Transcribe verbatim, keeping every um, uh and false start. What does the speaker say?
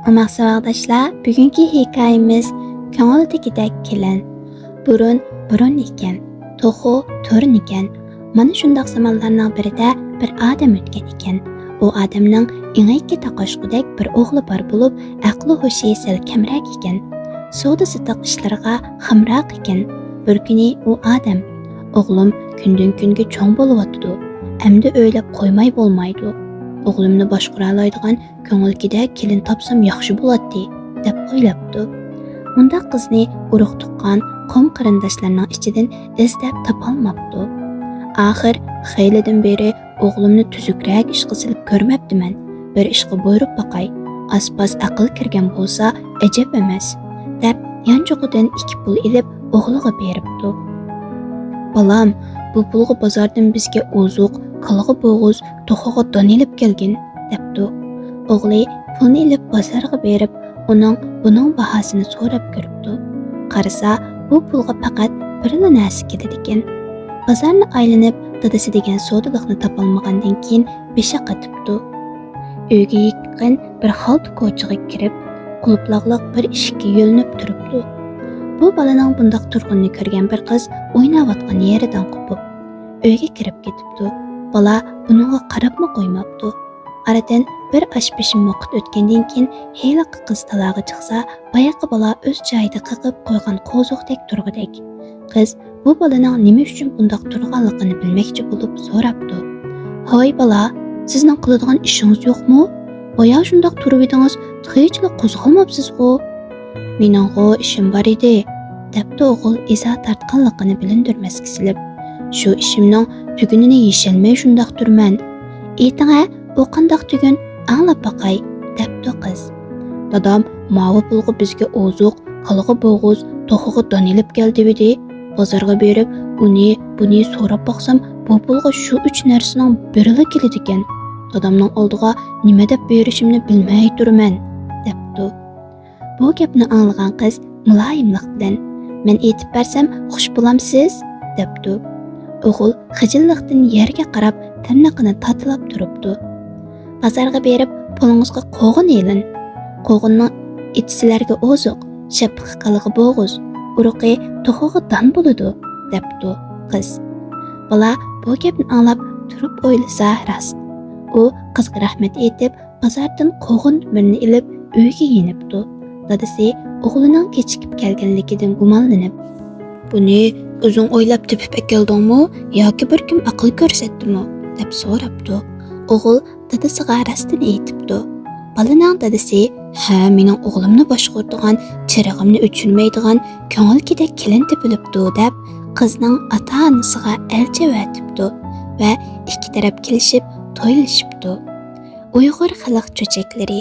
ئوماق ساۋاقداشلار، بۈگۈنكى ھېكايىمىز كۆڭۈلدىكىدەك كېلىن. بۇرۇن، بۇرۇن ئىكەن، توخۇ تۇرۇن ئىكەن. مانا شۇنداق زامانلارنىڭ بىرىدە بىر ئادەم ئۆتكەن ئىكەن. ئۇ ئادەمنىڭ ئېڭەككە تاقاشقۇدەك بىر ئوغلى بار بولۇپ، ئەقلى ھوشى سەل كەمرەك ئىكەن. سودا سېتىق ئىشلىرىغا خامراق ئىكەن. بىر كۈنى ئۇ ئادەم، «ئوغلۇم كۈندىن كۈنگە چوڭ بولۇۋاتىدۇ. ئەمدى ئۆيلەپ قويماي بولمايدۇ. ئوغلۇمنى باشقۇرالايدىغان كۆڭۈلكىدەك كېلىن تاپسام ياخشى بولاتتى» دەپ ئويلاپتۇ. ئۇنداق قىزنى ئۇرۇق-تۇغقان، قوم-قېرىنداشلارنىڭ ئىچىدىن ئىزدەپ تاپالماپتۇ. ئاخىر خېلىدىن بېرى «ئوغلۇمنى تۈزۈكرەك ئىشقا سېلىپ كۆرمەپتىمەن، بىر ئىشقا بۇيرۇپ باقاي، ئاز-پاز ئەقىل كىرگەن بولسا ئەجەب ئەمەس» دەپ، يانچۇقىدىن ئىككى پۇل ئېلىپ ئوغلىغا بېرىپتۇ. «بالام، بۇ پۇلغا بازاردىن بىزگە ئوزۇق، كالىغا بوغۇز، توخۇغا دان ئېلىپ كەلگىن» دەپتۇ. ئوغلى پۇلنى ئېلىپ بازارغا بېرىپ، ئۇنىڭ بۇنىڭ باھاسىنى سوراپ كۆرۈپتۇ. قارىسا، بۇ پۇلغا پەقەت بىرلا نەرسە كېلىدىكەن. بازارنى ئايلىنىپ، دادىسى دېگەن سودىلىقنى تاپالمىغاندىن كېيىن بېشى قېتىپتۇ. ئۆيگە يېقىن بىر خالتا كوچىغا كىرىپ، قۇلۇپلاغلىق بىر ئىشىككە يۆلىنىپ تۇرۇپتۇ. بۇ بالىنىڭ بۇنداق تۇرغىنىنى كۆرگەن بىر قىز ئويناۋاتقان يېرىدىن قوپۇپ، ئۆيگە كىرىپ كېتىپتۇ. بالا بۇنىڭغا قاراپمۇ قويماپتۇ. ئارىدىن بىر ئاش پېشىم ۋاقىت ئۆتكەندىن كېيىن، ھېلىقى قىز تالاغا چىقسا، بايىقى بالا ئۆز جايىدا قېقىپ قويغان قوزۇقتەك تۇرغۇدەك. قىز بۇ بالىنىڭ نېمە ئۈچۈن بۇنداق تۇرغانلىقىنى بىلمەكچى بولۇپ سوراپتۇ. «ھاي بالا، سىزنىڭ قىلىدىغان ئىشىڭىز يوقمۇ؟ بايا شۇنداق تۇرۇۋىدىڭىز، تېخىچىلا قوزغالماپسىزغۇ؟» «مېنىڭغۇ ئىشىم بار ئىدى» دەپتۇ ئوغۇل ئىزا تارتقانلىقىنى بىلىندۈرمەسكە سېلىپ. «شۇ ئىشىمنىڭ تۈگۈنىنى يېشەلمەي شۇنداق تۇرىمەن.» «ئېيتىڭە، ئۇ قانداق تۈگۈن؟ ئاڭلاپ باقاي» دەپتۇ قىز. «دادام ماۋۇ پۇلغا بىزگە ئوزۇق، كالىغا بوغۇز، توخۇغا دان ئېلىپ كەل دېۋىدى. بازارغا بېرىپ، ئۇنى، بۇنى سوراپ باقسام، بۇ پۇلغا شۇ ئۈچ نەرسىنىڭ بىرىلا كېلىدىكەن. دادامنىڭ ئالدىغا نېمە دەپ بېرىشىمنى بىلمەي تۇرىمەن» دەپتۇ. بۇ گەپنى ئاڭلىغان قىز مۇلايىملىق بىلەن، «مەن ئېيتىپ بەرسەم خۇش بولامسىز؟» دەپتۇ. ئوغۇل خىجىللىقتىن يەرگە قاراپ تىرنىقىنى تاتىلاپ تۇرۇپتۇ. «بازارغا بېرىپ پۇلىڭىزغا قوغۇن ئېلىڭ. قوغۇننىڭ ئېتى سىلەرگە ئوزۇق، شاپىقى كالىغا بوغۇز، ئۇرۇقى توخۇغا دان بولىدۇ» دەپتۇ قىز. بالا بۇ گەپنى ئاڭلاپ تۇرۇپ ئويلىسا راست. ئۇ قىزغا رەھمەت ئېيتىپ، بازاردىن قوغۇن بىرنى ئېلىپ ئۆيگە يېنىپتۇ. دادىسى ئوغلىنىڭ كېچىكىپ كەلگەنلىكىدىن گۇمانلىنىپ، «بۇنى ئۆزۈڭ ئويلاپ تېپىپ ئەكەلدىڭمۇ ياكى بىر كىم ئەقىل كۆرسەتتىمۇ؟» دەپ سوراپتۇ. ئوغۇل دادىسىغا راستىنى ئېيتىپتۇ. بالىنىڭ دادىسى، «ھە، مېنىڭ ئوغلۇمنى باشقۇرىدىغان، چىرىغىمنى ئۆچۈرمەيدىغان كۆڭۈلكىدەك كېلىن تېپىلىپتۇ» دەپ، قىزنىڭ ئاتا-ئانىسىغا ئەلچى ئەۋەتىپتۇ ۋە ئىككى تەرەپ كېلىشىپ تويلىشىپتۇ. ئۇيغۇر خەلق چۆچەكلىرى.